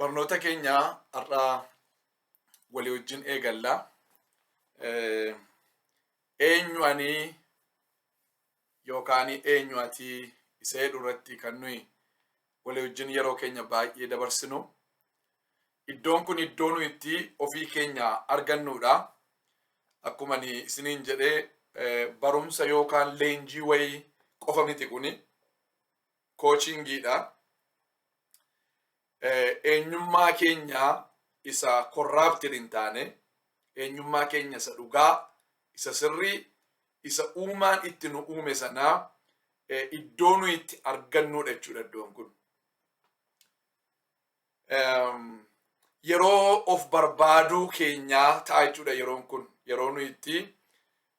Barnoota keenya har'aa walii wajjin eegalla. Eenyu ani yookaan eenyu ati isa jedhu irratti kan nuyi walii wajjin yeroo keenya baay'ee dabarsinu. Iddoon kun iddoo nuyi itti ofii keenya argannuudha. Akkuma ani isiniin jedhee barumsa yookaan leenjii wayii qofa miti kuni. Coachingiidha. Eenyummaa keenya isa corrupted hin taane, eenyummaa keenya isa dhugaa, isa sirrii, isa uumaan itti nu uume sanaa iddoo nuyi itti argannuudha jechuudha iddoon kun. Yeroo of barbaaduu keenyaa ta'a jechuudha yeroon kun. Yeroo nuyi itti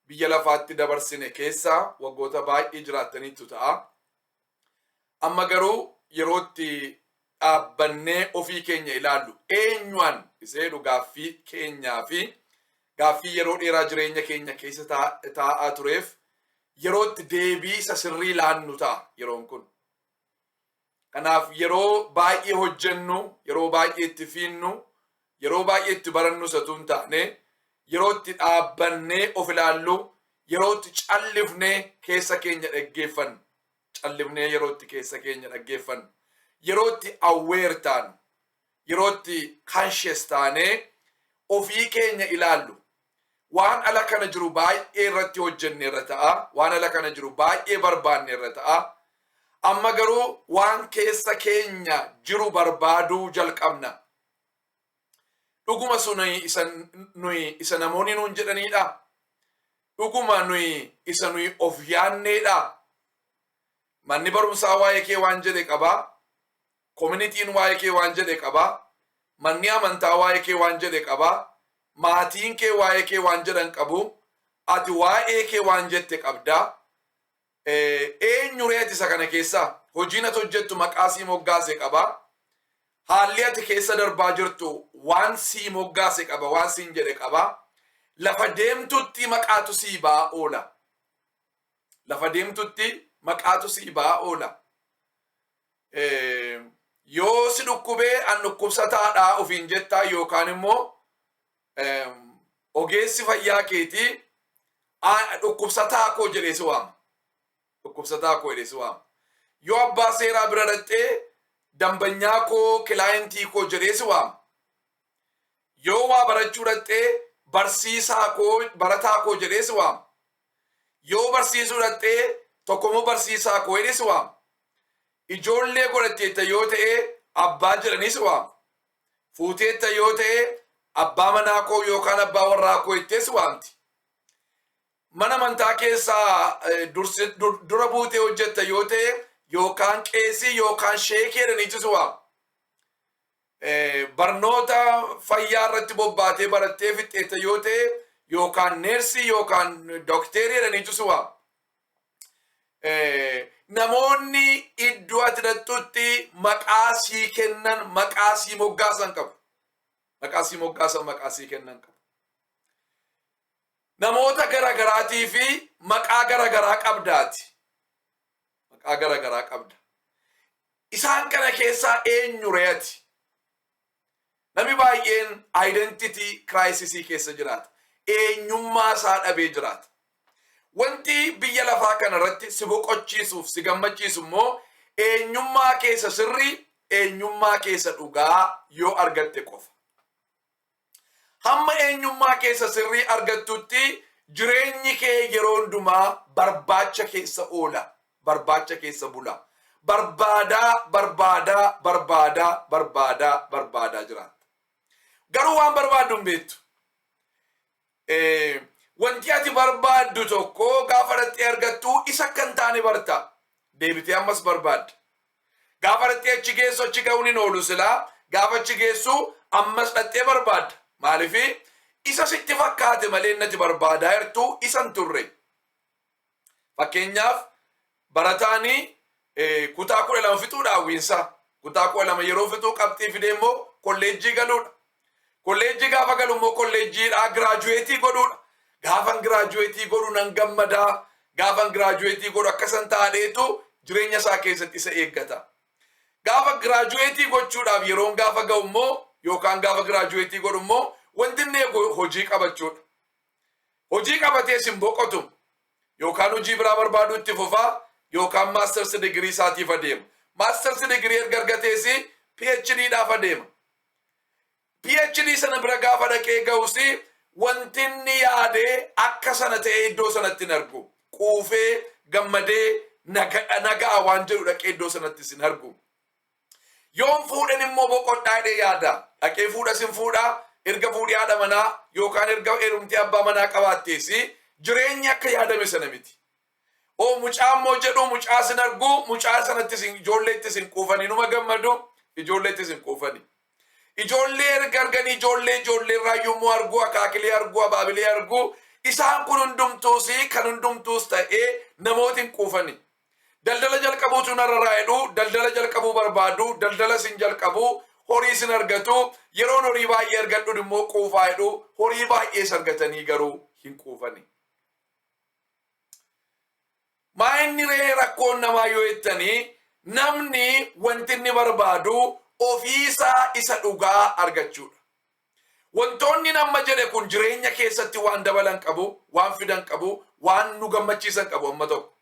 biyya lafaatti dabarsine keessa waggoota baay'ee jiraattaniitu ta'a. Amma garuu yeroo itti dhaabbannee ofii keenya ilaallu, eenyuan isa jedhu gaaffii keenyaa fi gaaffii yeroo dheeraa jireenya keenya keessa taa'aa tureef yeroo itti deebii isa sirrii laannu ta'a yeroon kun. Kanaaf yeroo baay'ee hojjennu, yeroo baay'ee itti fiinnu, yeroo baay'ee itti barannu isatu hin taane, yeroo itti dhaabbannee of ilaallu, yeroo itti callifnee keessa keenya dhaggeeffannu, callifnee yeroo itti keessa keenya dhaggeeffannu, yeroo itti aware taanu, yeroo itti conscious taanee ofii keenya ilaallu. Waan ala kana jiru baay'ee irratti hojjenne irra ta'a. Waan ala kana jiru baay'ee barbaanne irra ta'a. Amma garuu waan keessa keenya jiru barbaaduu jalqabna. Dhuguma sun isa nuyi isa namoonni nuun jedhaniidha. Dhuguma nuyi isa nuyi of yaanneedha. Manni barumsaa waa'ee kee waan jedhe qaba. Communityn waa'ee kee waan jedhe qaba. Manni amantaa waa'ee kee waan jedhe qaba. Maatiin kee waa'ee kee waan jedhan qabu. Ati waa'ee kee waan jette qabda. Eenyu ree ati isa kana keessaa? Hojiin ati hojjettu maqaa sii moggaase qaba. Haalli ati keessa darbaa jirtu waan sii moggaase qaba, waan siin jedhe qaba. Lafa deemtutti maqaatu sii ba'aa oola. Lafa deemtutti maqaatu sii ba'aa oola. Yoo si dhukkubee an dhukkubsataadha ofiin jettaa yookaan immoo ogeessi fayyaa keetii dhukkubsataa koo jedhee si waama. Dhukkubsataa koo jedhee si waama. Yoo abbaa seeraa bira dhaqxee dambanyaa koo, clientii koo jedhee si waama. Yoo waa barachuu dhaqxee barsiisaa koo, barataa koo jedhee si waama. Yoo barsiisuu dhaqxee tokkommoo barsiisaa koo jedhee si waama. Ijoollee godhatteetta yoo ta'e abbaa jedhanii si waamu. Fuuteetta yoo ta'e abbaa manaa koo yookaan abbaa warraa koo jettee si waamti. Mana amantaa keessaa dura buutee hojjetta yoo ta'e yookaan qeesii yookaan sheekii jedhaniitu si waamu. Barnoota fayyaa irratti bobbaatee barattee fixxeetta yoo ta'e yookaan neersii yookaan dookterii jedhaniitu si waamu. Namoonni iddoo ati dhaqxutti maqaa sii kennan, maqaa sii moggaasan qabu. Maqaa sii moggaasan, maqaa sii kennan qabu. Namoota gara garaatii fi maqaa gara garaa qabdaati. Maqaa gara garaa qabda. Isaan kana keessaa eenyu ree ati? Namni baay'een identity crisis keessa jiraata. Eenyummaa isaa dhabee jiraata. Wanti biyya lafaa kana irratti si boqochiisuuf si gammachiisu immoo eenyummaa keessa sirrii, eenyummaa keessa dhugaa yoo argatte qofa. Hamma eenyummaa keessa sirrii argattutti jireenyi kee yeroo hundumaa barbaacha keessa oola. Barbaacha keessa bula. Barbaadaa, barbaadaa, barbaadaa, barbaadaa, barbaadaa jiraatta. Garuu waan barbaaddu hin beektu. Wanti ati barbaaddu tokko gaafa dhattee argattu isa akka hin taane barta. Deebitee ammas barbaadda. Gaafa dhattee achi geessu, achi ga'uun hin oolu silaa, gaafa achi geessu ammas dhattee barbaadda. Maaliifi isa sitti fakkaate malee innati barbaadaa jirtu isa hin turre. Fakkeenyaaf, barataanii kutaa 12 fixuudha hawwiinsaa. Kutaa 12 yeroo fixuu qabxii fidee immoo kolleejjii galuudha. Kolleejjii gaafa galu immoo kolleejjiidhaa graduate godhuudha. Gaafan graduate godhu nan gammadaa. Gaafan graduate godhu akkasan taadheetu jireenya isaa keessatti isa eeggata. Gaafa graduate gochuudhaaf yeroon gaafa ga'u immoo, yookaan gaafa graduate godhu immoo, wanti inni eegu hojii qabachuudha. Hojii qabatees hin boqotu. Yookaan hojii biraa barbaaduu itti fufaa, yookaan masters degree isaatiif adeema. Masters degree erga argatees PhD dhaaf adeema. PhD sana bira gaafa dhaqee ga'us, wanti inni yaadee akka sana ta'ee iddoo sanatti hin argu. Quufee gammadee naga'a waan jedhu dhaqee iddoo sanattis hin argu. Yoon fuudhan immoo boqodhaa jedhee yaada. Dhaqee fuudha sin fuudhaa, erga fuudhee haadha manaa yookaan erga heerumtee abbaa manaa qabaattees jireenyi akka yaadame sana miti. Oo, mucaa immoo jedhu, mucaa sin argu, mucaa sanattis ijoolleettis hin quufanii, numa gammadu, ijoolleettis hin quufanii. Ijoollee erga arganii, ijoollee ijoollee irraa yommuu argu, akaakilee argu, abaabilee argu, isaan kun hundumtuus kan hundumtuus ta'ee namooti hin quufani. Daldala jalqabuutu narra raayedhu, daldala jalqabuu barbaadu, daldala sin jalqabu, horii sin argatu, yeroon horii baay'ee argadhu immoo quufaa jedhu, horii baay'ees argatanii garuu hin quufani. Maa inni ree rakkoon namaa yoo jettanii, namni wanti inni barbaadu ofiisaa isa dhugaa argachuudha. Wantoonni nama jedhe kun jireenya keessatti waan dabalan qabu, waan fidan qabu, waan nu gammachiisan qabu amma tokko.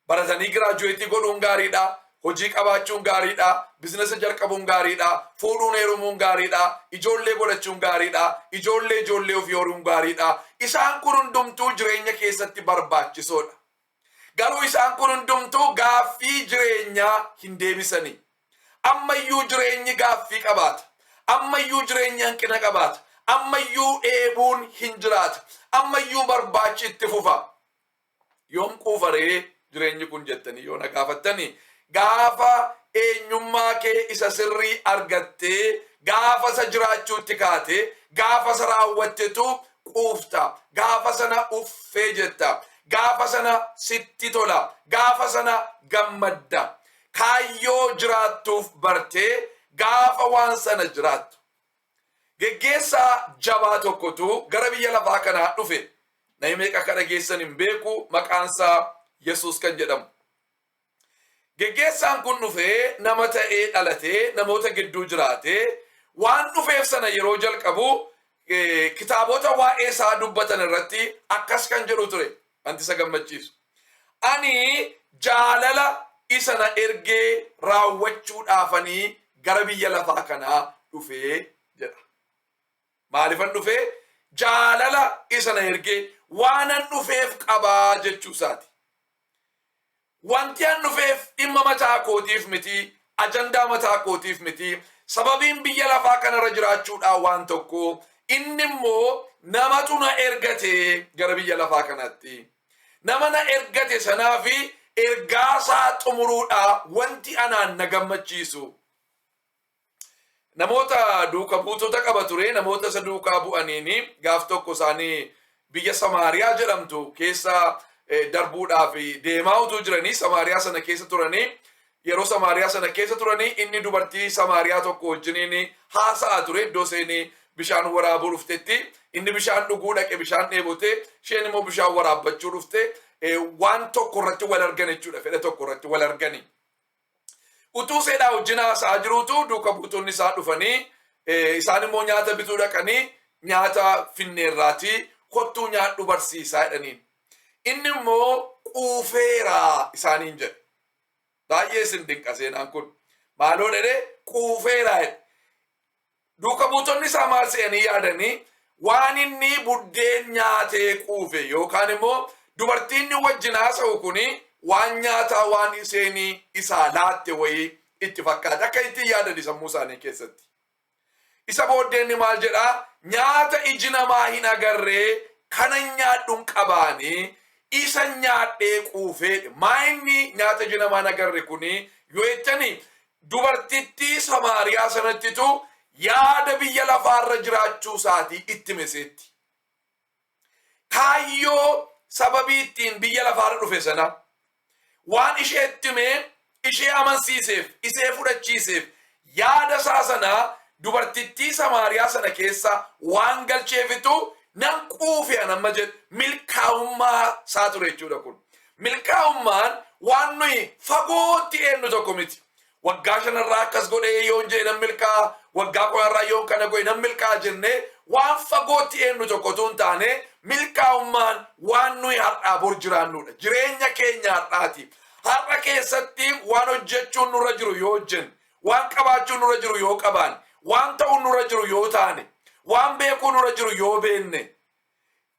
Baratanii graduate godhuun gaariidha. Hojii qabaachuun gaariidha. Business jalqabuun gaariidha. Fuudhuun heerumuun gaariidha. Ijoollee godhachuun gaariidha. Ijoollee ijoollee ofii horuun gaariidha. Isaan kun hundumtuu jireenya keessatti barbaachisoodha. Garuu isaan kun hundumtuu gaaffii jireenyaa hin deebisanii. Ammayyuu jireenyi gaaffii qabaata. Ammayyuu jireenyi hanqina qabaata. Ammayyuu dheebuun hin jiraata. Ammayyuu barbaachi itti fufa. Yoom quufaree jireenyi kun jettanii yoo na gaafattanii, gaafa eenyummaa kee isa sirrii argattee, gaafa isa jiraachuutti kaatee, gaafa isa raawwattetu quufta. Gaafa sana uffee jetta. Gaafa sana sitti tola. Gaafa sana gammadda. Kaayyoo jiraattuuf bartee gaafa waan sana jiraattu. Geggeessaa jabaa tokkotu gara biyya lafaa kanaa dhufe. Namni meeqa akka dhageessan hin beeku, maqaansaa Yesuus kan jedhamu. Geggeessaan kun dhufee, nama ta'ee dhalatee, namoota gidduu jiraatee, waan dhufeef sana yeroo jalqabu kitaabota waa'ee isaa dubbatan irratti akkas kan jedhu ture, wanti isa gammachiisu. "Ani jaalala isa na ergee raawwachuudhaafanii gara biyya lafaa kanaa dhufee," jedha. Maalifan dhufee? Jaalala isa na ergee, waanan dhufeef qabaa jechuu isaati. Wanti an dhufeef dhimma mataa kootiif miti, ajandaa mataa kootiif miti, sababiin biyya lafaa kanarra jiraachuudhaan waan tokko, inni immoo namatu na ergate gara biyya lafaa kanatti. Nama na ergate sanaa fi ergaasaa xumuruudhaa wanti anaan na gammachiisu. Namoota duuka buutota qaba ture, namoota isa duukaa bu'aniini gaaf tokko isaanii biyya Samaariyaa jedhamtu keessa darbuudhaaf deemaa utuu jiranii, Samaariyaa sana keessa turanii, yeroo Samaariyaa sana keessa turanii inni dubartii Samaariyaa tokko wajjiniin haasa'aa ture. Iddoo isheen bishaan waraabuu dhuftetti inni bishaan dhuguu dhaqe, bishaan dheebote, isheen immoo bishaan waraabbachuu dhufte. Waan tokko irratti wal argan jechuudha, fedha tokko irratti wal argani. Utuu seedhaa wajjin haasa'aa jiruutu duuka buutonni isaa dhufanii, isaan immoo nyaata bituu dhaqanii, "Nyaata finneerraatii kottuu nyaadhu barsiisaa," jedhaniin. Inni immoo "Quufeera," isaaniin jedhe. Baay'ee isin dinqa seenaan kun. Maaloo jedhee? "Quufeera," jedhe. Duuka buutonni isaa maal se'anii yaadanii? Waan inni buddeen nyaatee quufe, yookaan immoo dubartiin wajjin haasa'u kuni waan nyaataa waan isheen isaa laatte wayii itti fakkaata. Akka ittiin yaadani sammuu isaanii keessatti. Isa booddee inni maal jedhaa? "Nyaata iji namaa hin agarree kana nyaadhuun qabaanii, isa nyaadhee quufee." Maa inni nyaata iji namaa hin agarre kuni yoo jettani, dubartittii Samaariyaa sanattitu yaada biyya lafaarra jiraachuu isaatii itti meseetti. Kaayyoo sababii ittiin biyya lafaarra dhufe sana waan isheetti himee ishee amansiiseef, ishee fudhachiiseef, yaada isaa sana dubartittii Samaariyaa sana keessa waan galcheefitu "nan quufe an amma" jedhe, milkaa'ummaa isaa ture jechuudha kun. Milkaa'ummaan waan nuyi fagootti eenyu tokko miti. Waggaa 5rraa akkas godhee yoon jedhe nan milkaa'a, waggaa 10rraa yoon kana godhe nan milkaa'a jennee waan fagootti eenyu tokko utuu hin taane, milkaa'ummaan waan nuyi har'aa bor jiraannudha. Jireenya keenya har'aati. Har'a keessatti waan hojjechuun nurra jiru yoo hojjenne, waan qabaachuun nurra jiru yoo qabaanne, waan ta'uun nurra jiru yoo taane, waan beekuun nurra jiru yoo beekne,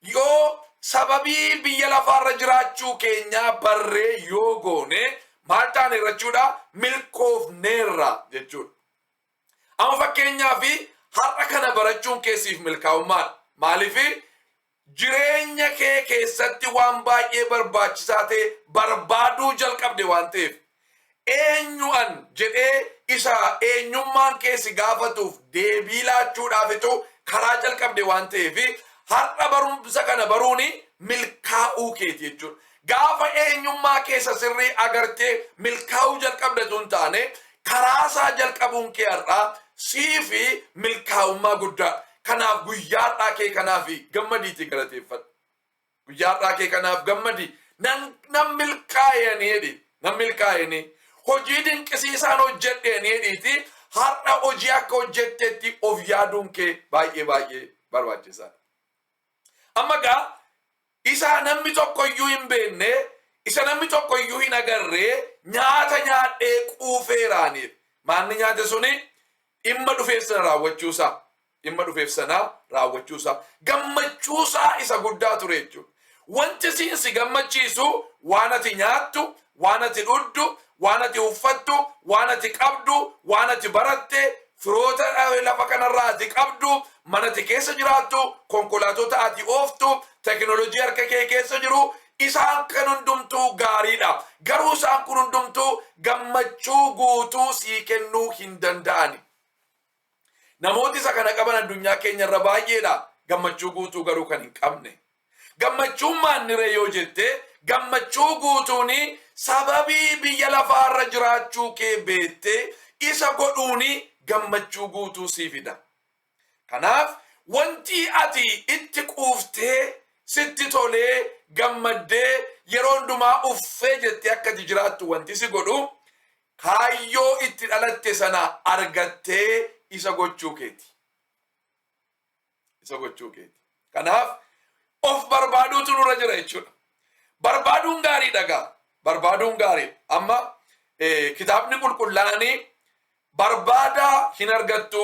yoo sababii biyya lafaarra jiraachuu keenyaa barree yoo goone, maal taaneerra jechuudha? Milkoofneerra jechuudha. Amma fakkeenyaaf har'a kana barachuun keessiif milkaa'ummaadha. Maaliif? Jireenya kee keessatti waan baay'ee barbaachisaa ta'e barbaaduu jalqabde waan ta'eef. Eenyu an jedhee isa eenyummaan kee si gaafatuuf deebii laachuudhaafitu karaa jalqabde waan ta'eef, har'a barumsa kana baruun milkaa'uu keeti jechuudha. Gaafa eenyummaa keessa sirrii agartee milkaa'uu jalqabde tun taane, karaa isaa jalqabuun kee har'aa sii fi milkaa'ummaa guddaa. Kanaaf guyyaa har'aa kee kanaaf gammadiitii galateeffadhu. Guyyaa har'aa kee kanaaf gammadi. Nan milkaa'anii jedhi. Nan milkaa'anii. Hojii dinqisiisaan hojjedheeni jedhiiti, har'a hojii akka hojjettetti of yaaduun kee baay'ee baay'ee barbaachisaadha. Amma gaa isa namni tokko iyyuu hin beekne, isa namni tokko iyyuu hin agarree nyaata nyaadhee quufeeraaniif. Maanni nyaate suni dhimma dhufeef sana raawwachuusaa. Dhimma dhufeef sana raawwachuusaa. Gammachuusaa isa guddaa ture jechuudha. Wanti siin si gammachiisu waan ati nyaattu, waan ati dhugdu, waan ati uffattu, waan ati qabdu, waan ati baratte, firoota lafa kanarraa ati qabdu, mana ati keessa jiraattu, konkolaatota ati ooftu, teknoolojii harka kee keessa jiru, isaan kan hundumtuu gaariidha. Garuu isaan kun hundumtuu gammachuu guutuu sii kennuu hin danda'ani. Namooti isa kana qaban addunyaa keenya irra baay'eedha. Gammachuu guutuu garuu kan hin qabne. Gammachuun maanniree yoo jette, gammachuu guutuun sababii biyya lafaarra jiraachuu kee beettee isa godhuun gammachuu guutuu sii fida. Kanaaf wanti ati itti quuftee, sitti tolee, gammaddee, yeroo hundumaa uffee jettee akka ati jiraattu wanti si godhu kaayyoo itti dhalatte sana argattee isa gochuu keeti. Isa gochuu keeti. Kanaaf of barbaaduutu nurra jira jechuudha. Barbaaduun gaarii dhagaa. Barbaaduun gaarii. Amma kitaabni qulqullaa'anii barbaadaa hin argattu,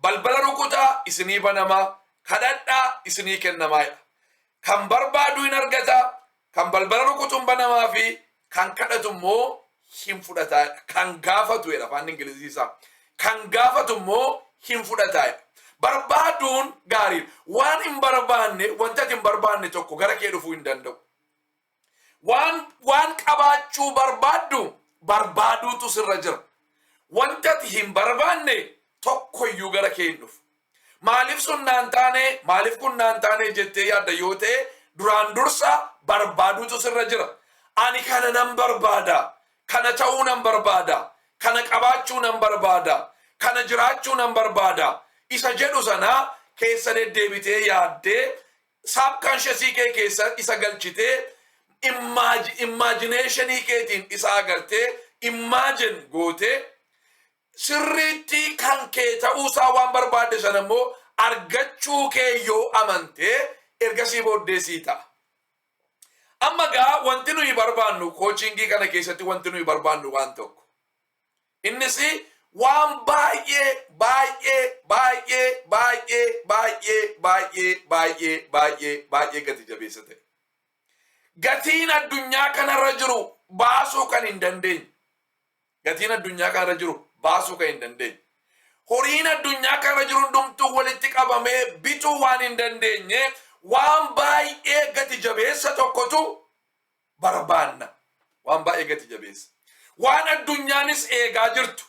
balbala rukutaa isinii banamaa, kadhadhaa isinii kennamaa jedha. Kan barbaadu hin argata, kan balbala rukutuun banamaa fi kan kadhatu immoo hin fudhataa jedha. Kan gaafatu jedha afaan Ingilizii isaa. Kan gaafatu immoo hin fudhataa jedha. Barbaaduun gaariidha. Waan hin barbaanne, wanta ati hin barbaanne tokko gara kee dhufuu hin danda'u. Waan qabaachuu barbaaddu barbaaduutu sirra jira. Wanta ati hin barbaanne tokkoyyuu gara kee hin dhufu. Maaliif sun naan taane, maaliif kun naan taane jettee yaadda yoo ta'e, duraan dursa barbaaduutu sirra jira. Ani kana nan barbaada. Kana ta'uu nan barbaada. Kana qabaachuu nan barbaada. Kana jiraachuu nan barbaada. Isa jedhu sana keessa deddeebitee yaaddee, subconscious kee keessa isa galchitee, imagination keetiin isa agartee, imagine gootee, sirriitti kan kee ta'uusaa waan barbaadde sana immoo argachuu kee yoo amantee, ergasii booddee sii ta'a. Amma gaa wanti nuyi barbaannu, coaching kana keessatti wanti nuyi barbaannu waan tokko. Innis waan baay'ee baay'ee baay'ee baay'ee baay'ee baay'ee baay'ee baay'ee baay'ee gati jabeessa ta'e. Gatiin addunyaa kanarra jiru baasuu kan hin dandeenye. Gatiin addunyaa kanarra jiru baasuu kan hin dandeenye. Horiin addunyaa kanarra jiru hundumtuu walitti qabamee bituu waan hin dandeenye, waan baay'ee gati jabeessa tokkotu barbaanna. Waan baay'ee gati jabeessa. Waan addunyaanis eegaa jirtu,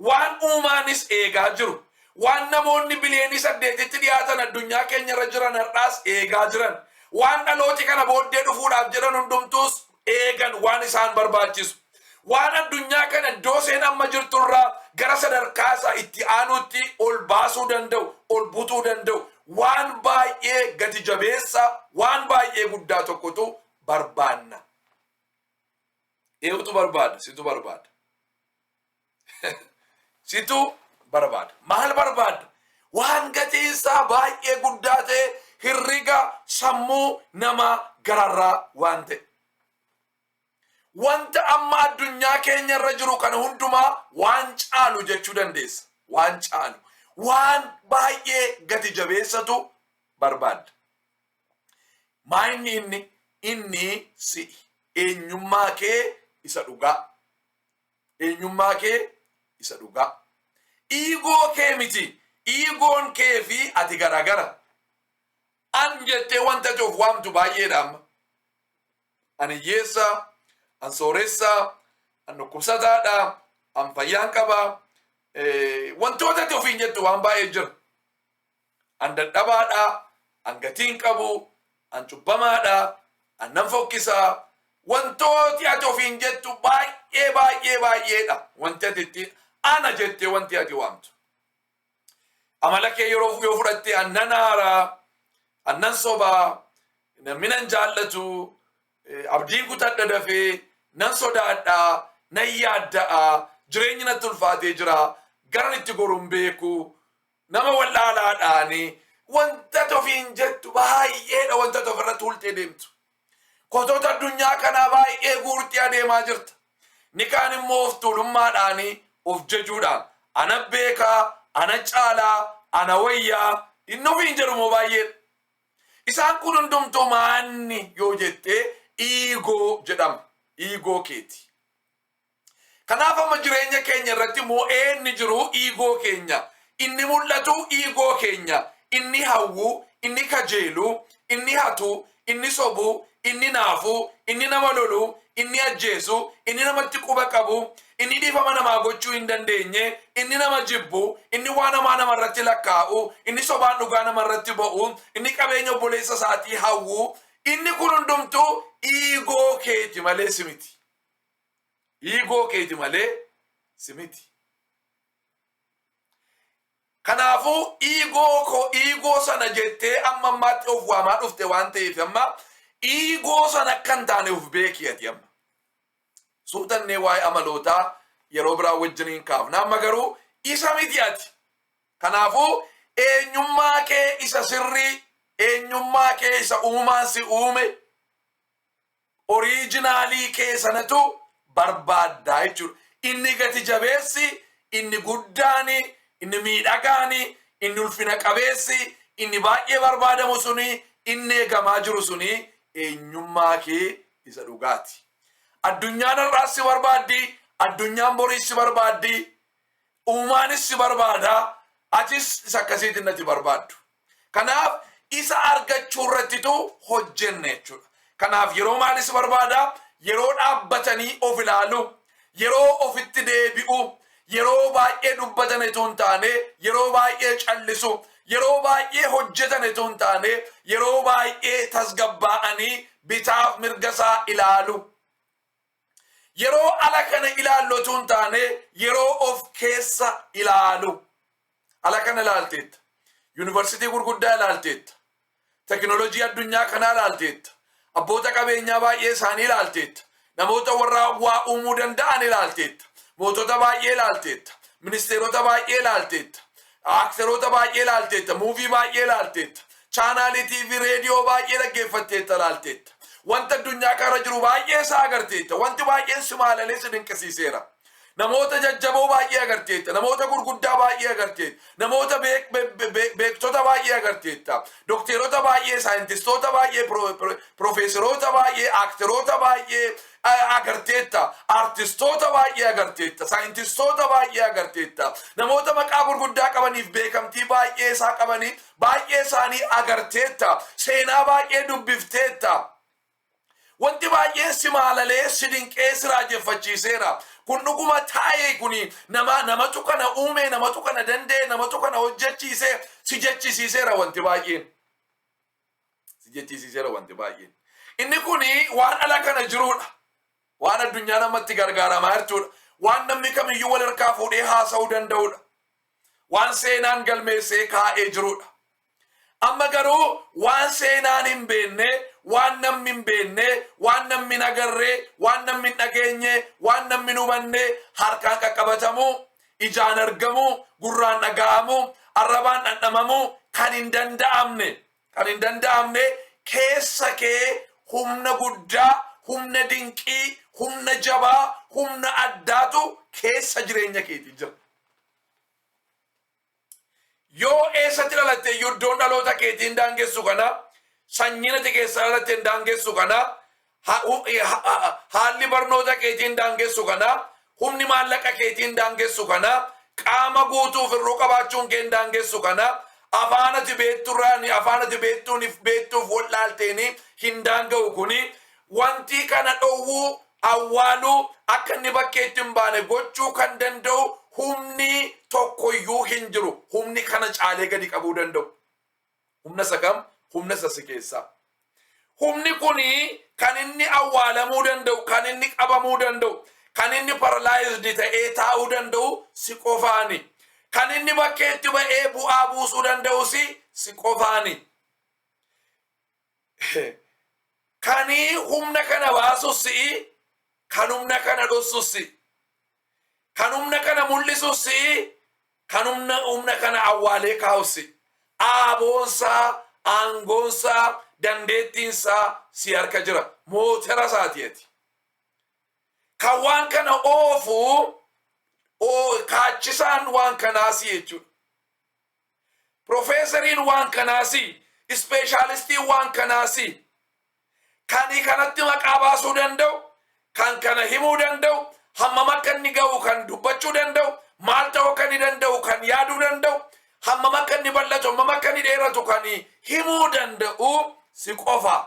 waan uumaanis eegaa jiru, waan namoonni biliyoonii 8tti dhiyaatan addunyaa keenya irra jiran har'aas eegaa jiran, waan dhalooti kana booddee dhufuudhaaf jedhan hundumtuus eegan, waan isaan barbaachisu. Waan addunyaa kana iddoo isheen amma jirturraa gara sadarkaa isaa itti aanutti ol baasuu danda'u, ol butuu danda'u, waan baay'ee gati jabeessa, waan baay'ee guddaa tokkotu barbaanna. Eenyutu barbaada? Situ barbaada. Situ barbaada. Maal barbaadda? Waan gatiinsaa baay'ee guddaa ta'e hirriga sammuu namaa gararraa waan ta'e. Wanta amma addunyaa keenya irra jiru kana hundumaa waan caalu jechuu dandeessa. Waan caalu. Waan baay'ee gati jabeessatu barbaadda. Maa inni inni? Inni si'i. Eenyummaa kee isa dhugaa. Eenyummaa kee isa dhugaa. Ego kee miti. Egoon kee fi ati garagara. An jettee wanta ati of waamtu baay'eedha amma. An hiyyeessa, an sooressa, an dhukkubsataadha, an fayyaan qaba. Wantoota ati ofiin jettu waan baay'ee jira. An dadhabaadha, an gatiin qabu, an cubbamaadha, an nan fokkisaa. Wantooti ati ofiin jettu baay'ee baay'ee baay'eedha. Wanti ati ittiin ana jettee wanti ati waamtu. Amala kee yeroo yoo fudhatte an nan aaraa, an nan sobaa, namni nan jaallatu, abdiin kutadha dafee, nan sodaadha, nan yaadda'a, jireenyi natti ulfaatee jira, garan itti goru hin beeku, nama wallaalaadhaani wanta ati ofiin jettu baay'eedha wanta ati ofirratti hultee deemtu. Kotoota addunyaa kanaa baay'ee guurtee adeemaa jirta. Ni kaan immoo of tuulummaadhaani of jajuudhaan ana beekaa, ana caalaa, ana wayyaa inni ofiin jedhu immoo baay'eedha. Isaan kun hundumtuu maanni yoo jettee ego jedhama. Ego keeti. Kanaaf amma jireenya keenya irratti mo'ee inni jiru ego keenya. Inni mul'atu ego keenya. Inni hawwu, inni kajeelu, inni hatu, inni sobu, inni naafu, inni nama lolu, inni ajjeesu, inni namatti quba qabu, inni dhiifama namaa gochuu hin dandeenye, inni nama jibbu, inni waan hamaa namarratti lakkaa'u, inni sobaan dhugaa namarratti ba'u, inni qabeenya obboleessa isaatii hawwu, inni kun hundumtuu ego keeti malee si miti. Ego keeti malee si miti. Kanaafuu ego koo ego sana jettee amma ammaatti of waamaa dhufte waan ta'eef amma ego sana akka hin taane of beeki ati amma. Suutannee waa'ee amalootaa yeroo biraa wajjiniin kaafna. Amma garuu isa miti ati. Kanaafuu eenyummaa kee isa sirrii, eenyummaa kee isa uumaan si uume, original kee sanatu barbaaddaa jechuudha. Inni gati jabeessi, inni guddaani, inni miidhagaani, inni ulfina qabeessi, inni baay'ee barbaadamu suni, inni eegamaa jiru suni eenyummaa kee isa dhugaati. Addunyaan har'aas si barbaaddi, addunyaan boriis si barbaaddi, uumaanis si barbaada, atis isa akkasiitiin nati barbaaddu. Kanaaf isa argachuu irrattitu hojjenna jechuudha. Kanaaf yeroo maalis barbaada? Yeroo dhaabbatanii of ilaalu, yeroo ofitti deebi'u, yeroo baay'ee dubbatan itoo hin taane, yeroo baay'ee callisu, yeroo baay'ee hojjetan itoo hin taane, yeroo baay'ee tasgabbaa'anii bitaaf mirga isaa ilaalu. Yeroo ala kana ilaallu otoo hin taane, yeroo of keessa ilaalu. Ala kana ilaalteetta. Yuunivarsiitii gurguddaa ilaalteetta. Tekinooloojii addunyaa kanaa ilaalteetta. Abboota qabeenyaa baay'ee isaanii ilaalteetta. Namoota warra waa uumuu danda'an ilaalteetta. Mootota baay'ee ilaalteetta. Ministeerota baay'ee ilaalteetta. Aakteroota baay'ee ilaalteetta. Movie baay'ee ilaalteetta. Chaanaalii TV, reediyoo baay'ee dhaggeeffatteetta ilaalteetta. Wanta addunyaa kanarra jiru baay'ee isaa agarteetta. Wanti baay'een si maalalee si dinqisiiseera. Namoota jajjaboo baay'ee agarteetta. Namoota gurguddaa baay'ee agarteetta. Namoota beektota baay'ee agarteetta. Dokteerota baay'ee, saayintistoota baay'ee, piroofeesaroota baay'ee, aakteroota baay'ee agarteetta. Aartistoota baay'ee agarteetta. Saayintistoota baay'ee agarteetta. Namoota maqaa gurguddaa qabaniif beekamtii baay'ee isaa qabanii baay'ee isaanii agarteetta. Seenaa baay'ee dubbifteetta. Wanti baay'een si maalalee si dinqee si raajeffachiiseera. Kun dhuguma taa'ee kuni nama namatu kana uume, namatu kana danda'e, namatu kana hojjechiise si jechisiiseera wanti baay'een. Si jechisiiseera wanti baay'een. Inni kuni waan ala kana jirudha. Waan addunyaa namatti gargaaramaa jirtudha. Waan namni kamiyyuu wal harkaa fuudhee haasa'uu danda'udha. Waan seenaan galmeessee kaa'ee jirudha. Amma garuu waan seenaan hin beekne, waan namni hin beekne, waan namni hin agarre, waan namni hin dhageenye, waan namni hin hubanne harkaan qaqqabatamuu Ijaan argamuu, gurraan dhaga'amuu, arrabaan dhandhamamuu kan hin danda'amne, kan hin danda'amne keessa kee humna guddaa, humna dinqii, humna jabaa, humna addaatu keessa jireenya keetii jira. Yoo eessatti dhalatte iyyuu iddoon dhaloota keetii hin daangessu kana, sanyiin ati keessa dhalatte hin daangessu kana, haalli barnoota keetii hin daangessu kana, humni maallaqa keetii hin daangessu kana, qaama guutuuf hir'uu qabaachuun kee hin daangessu kana, afaan ati beekturraani afaan ati beektuunif beektuuf wal'aalteeni hin daanga'u kuni. Wanti kana dhowwuu, awwaaluu, akka inni bakkeetti hin baane gochuu kan danda'u humni tokkoyyuu hin jiru. Humni kana caalee gadi qabuu danda'u. Humna isa kam? Humna isa si keessaa. Humni kuni kan inni awwaalamuu danda'u, kan inni qabamuu danda'u, kan inni paralyzed ta'ee taa'uu danda'u si qofaani. Kan inni bakkeetti ba'ee bu'aa buusuu danda'us si qofaani. Kan humna kana baasus si'i, kan humna kana dhossus si'i. Kan humna kana mul'isus si'i, kan humna kana awwaalee kaa'us si'i. Aaboonsaa, aangoonsaa, dandeettiinsaa si harka jira. Mootera isaati ati. Kan waan kana oofu, kaachisaan waan kanaa si jechuudha. Profeesariin waan kanaa si, ispeeshaalistiin waan kanaa si. Kan kanatti maqaa baasuu danda'u, kan kana himuu danda'u, hammam akka inni ga'u kan dubbachuu danda'u, maal ta'uu akka inni danda'u kan yaaduu danda'u, hammam akka inni bal'atu, hammam akka inni dheeratu kan himuu danda'u si qofa.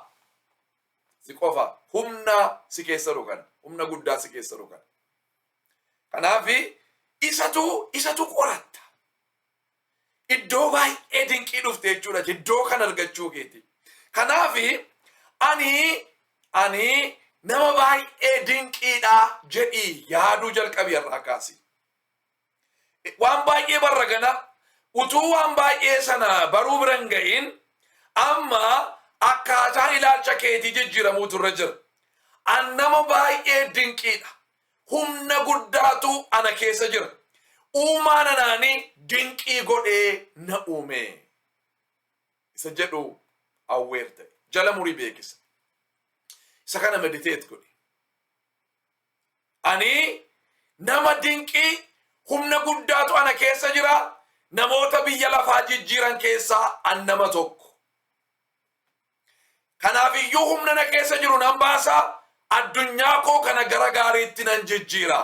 Si qofa. Humna si keessa jiru kana, humna guddaa si keessa jiru kana. Kanaaf isatu qoratta. Iddoo baay'ee dinqii dhufte jechuudha iddoo kan argachuu keeti. Kanaaf ani nama baay'ee dinqiidha jedhii yaaduu jalqabi irraa kaasi. Waan baay'ee barra gana utuu waan baay'ee sana baruu bira hin ga'iin, amma akkaataa ilaalcha keetii jijjiiramuutu irra jira. An nama baay'ee dinqiidha. Humna guddaatu ana keessa jira. Uumaan anaanii dinqii godhee na uume. Isa jedhu aware ta'e. Jala murii beekisa. Isa kana meditate godhi. Ani nama dinqii, humna guddaatu ana keessa jira. Namoota biyya lafaa jijjiiran keessaa an nama tokko. Kanaaf iyyuu humna na keessa jiru nan baasa. Addunyaa koo kana gara gaariitti nan jijjiira.